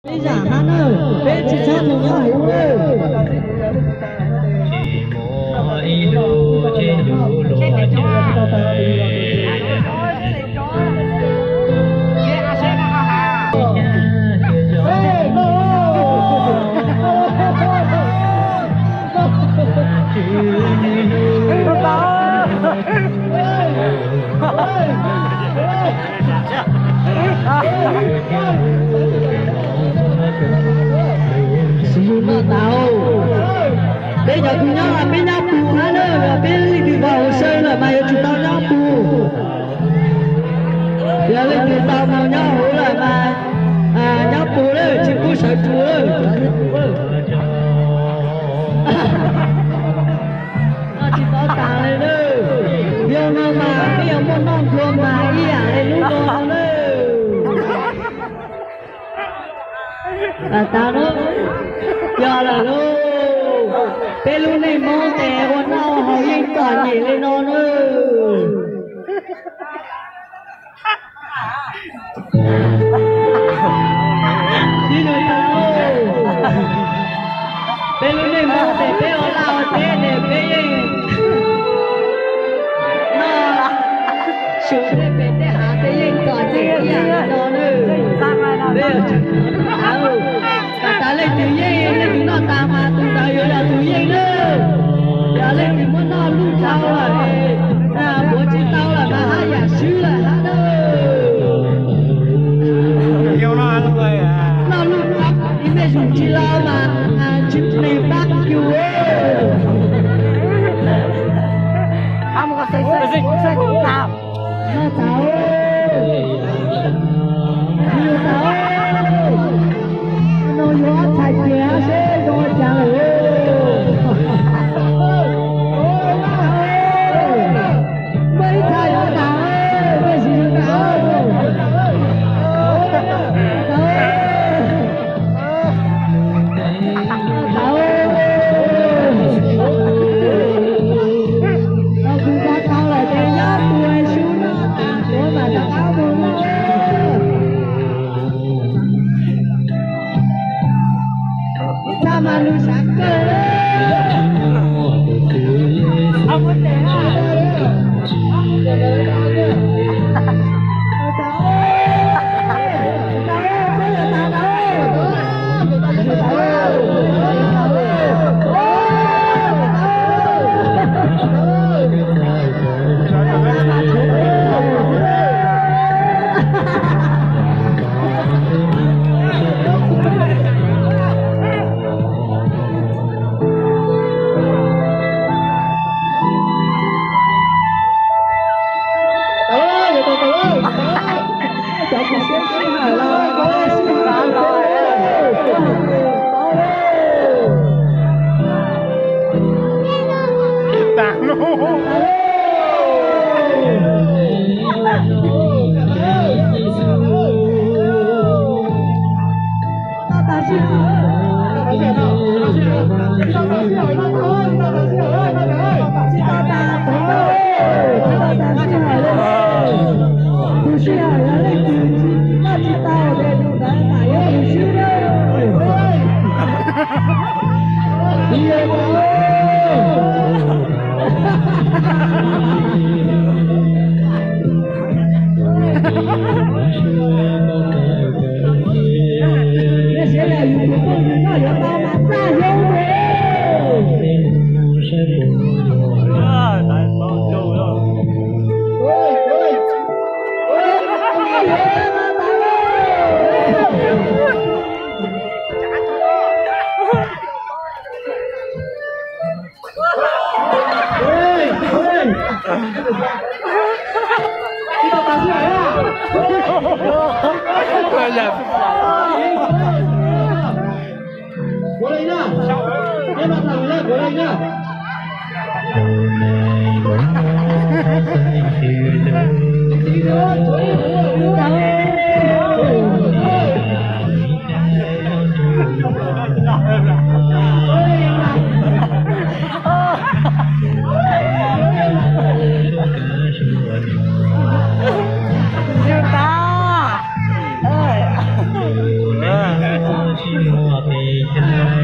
Peb zam hab na, peb tsis txhob mus nyob huv na. Xib hwb noj tas, peb cov tug nyob mas peb nyob pug hab na, yog peb leej twg npau hauv saw lawm mas yuav tsum tau nyob pug. Yog leej twg tau mus nyob huv lawm mas nyob pug lawm tsis pub sawv tsuas lawm. Noj tsis tau tas li na. Yog no mas peb yuav muaj noj nplua mas ib yam li lub no na. Tag lawm, yog lawm lauj. Peb lub neej Hmoob tes ua noj haus yeej txom nyem li no na. Sib nug tau, peb lub neej Hmoob tes peb ua laj ua teb tes peb yeej noj su tej pem tej hav peb yeej txom nyem ib yam li no na. Tam tas leej twg yeej, leej twg noj tas mas tus ntawd yuav yog tus yeej na. Yog leej twg muab noj luj dhau lawm, puav tsis tau lawm mas haj yam swb lawm hab na. Noj luj dhau ib mej zus tsis los mas tsis neeg pab yus. Noj tau, noj tau, no yuav ob txhais kiag seb zoo ua cas lawm. Muaj ib txhais yuav tas, muaj ib txhais yuav tas. Kuv npaj tau lawm ces nyob pug su noj tas tuav mam rov qab mus noj. Ib txhais mas lug sav kawg. Ces